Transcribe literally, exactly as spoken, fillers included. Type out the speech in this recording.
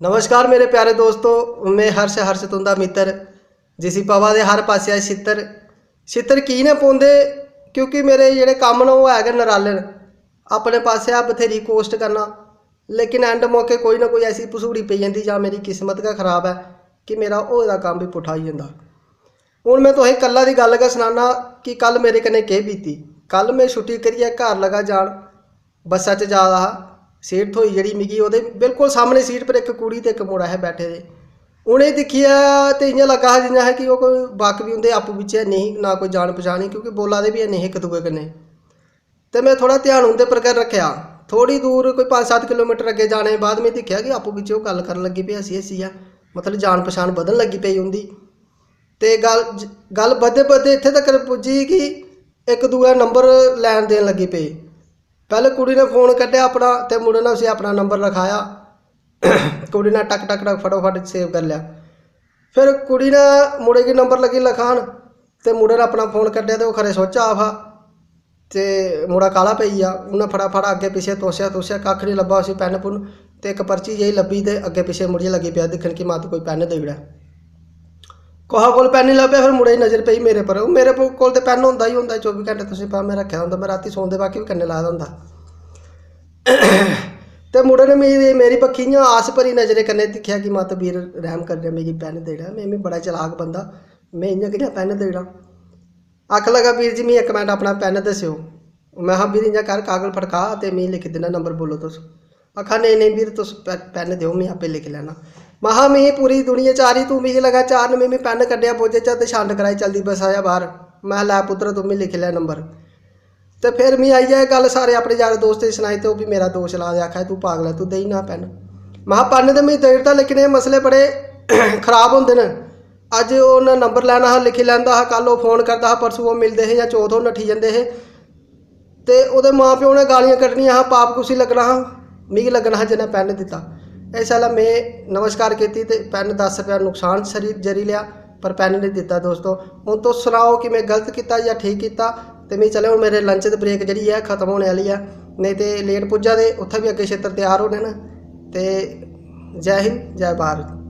नमस्कार मेरे प्यारे दोस्तो, में हर्ष, हर्ष तुं'दा मित्तर, जिसी पवा दे हर पासेआ छित्तर। छित्तर की न पौंदे? क्योंकि मेरे जेह्ड़े कम्म न ओह् है गै नराले न। अपने पासेआ बथेरी कोशट करना, लेकिन ऐंड मौके कोई ना कोई ऐसी भसूड़ी पेई जंदी जां मेरी किस्मत गै खराब ऐ कि मेरा होए दा कम्म बी पुट्ठा होई जंदा। हून में तुसें कल्ला दी गल्ल गै सनाना कि कल मेरे कन्नै केह् बीती। कल में छुट्टी करियै घर लगा जान, बस्सा च जा दा हा। सीट थ्होई जेह्ड़ी मिगी, ओह्दे बिल्कुल सामने सीट पर इक कुड़ी ते इक मुड़ा हे बैठे दे। उ'नेंगी दिक्खियै ते इ'यां लग्गा हा जि'यां है कि ओह् कोई बक्ख बी उं'दे आपूं बिच्चें नेईं, ना कोई जान पछान ही, क्योंकि बोला दे बी है नेईं हे इक दूए कन्नै। ते में थोह्ड़ा ध्यान उं'दे पर गै रक्खेआ। थोह्ड़ी दूर कोई पंज सत्त किलोमीटर अग्गें जाने दे बाद में दिक्खेआ कि आपूं बिच्चें ओह् गल्ल करन लगी पे हस्सी हस्सियै, मतलब जान पछान बधन लगी पेई उं'दी। ते गल्ल गल्ल बधदे बधदे इत्थें तक्कर पुज्जी कि इक दूआ नंबर लैन देन लगी पे। पैह्लें कुड़ी ने फोन कड्ढेआ अपना ते मुड़े ने उसी अपना नंबर लखाया। कुड़ी ने टक टक टक फटोफट सेव करी लेआ। फिर कुड़ी ने मुड़े गी नंबर लगी लखान ते मुड़े ने अपना फोन कड्ढेआ ते ओह् खरे सुच्च आफ हा। ते मुड़ा काला पेई गेआ। उन्नै फटाफट अग्गें पिच्छें तोसेआ तोसेआ, कक्ख निं लब्भा उसी, पैन्न पुन्न ते इक पर्ची जेही लब्भी ते अग्गें पिच्छें मुड़ियै लग्गी पेआ दिक्खन कि मत कोई पैन्न देई ओड़ै। कुसै कोल पैन्न निं लब्भेआ। फिर मुड़े दी नजर पेई मेरे पर। ओह् मेरे प-, कोल ते पैन्न होंदा ही होंदा, चौबी घैंटे तुसें पता में रक्खे दा होंदा, में रातीं सौंदे बाकी बी कन्नै लाए दा होंदा। ते मुड़े ने मेरी, मेरी बक्खी इ'यां आस भरी नजरें कन्नै दिक्खेआ कि मत बीर रैह्म करियै मिगी पैन्न देई ओड़ै, में, में बड़ा चलाक बंदा, में इ'यां कि'यां पैन्न देई ओड़ां? आखन लगा, "बीर जी, मी इक मिंट अपना पैन्न दस्सेओ।" में हा, "बीर, इ'यां कर, कागल फड़का ते मी लिखी दिन्ना, नंबर बोलो तुस।" आखा, "नेईं, नेईं बीर, तुस पै-, पैन्न देओ, मी आपे लिखी लैना।" में हा, "मी पूरी दुनिया चारी, तू मिगी लगा चारन।" में, मी पैन्न कड्ढेआ बोझे चा ते छंड कराई चलदी बस्सा चा बाह्र। में हा, "लै पुत्तर, तूं मी लिखी लै नंबर।" ते फिर मी आइयै एह् गल्ल सारे अपने यार दोस्तें गी सनाई ते ओह् बी मेरा दोश ला दे, आखा दे, "तूं पागल ऐ, तूं देई ना पैन्न।" में हा, "पैन्न ते मी देई ओड़दा, लेकिन एह् मसले बड़े खराब होंदे न।" अज्ज उन्न नंबर लैना हा, लिखी लैंदा हा, कल ओह् फोन करदा हा, परसूं ओह् मिलदे हे जां चौथ ओह् नट्ठी जंदे हे। ते ओह्दे मां प्यो ने गालियां कड्ढनियां हा, पाप कुसी लग्गना हा? मिगी लग्गना हा जिन्नै पैन्न दित्ता। इस गल्ला में नमस्कार कीती ते पैन्न दस रपेआ नुकसान सरी जरी लेआ, पर पैन्न निं दित्ता दोस्तो। हून तुस सनाओ कि में गलत कीता जां ठीक कीता? ते मिगी चलो, हून मेरे लंच दी ब्रेक जेह्ड़ी ऐ खत्म होने आह्ली ऐ, नेईं ते लेट पुज्जा दे, उत्थै बी अग्गें छेतर त्यार होने न। ते जै हिंद, जै भारत।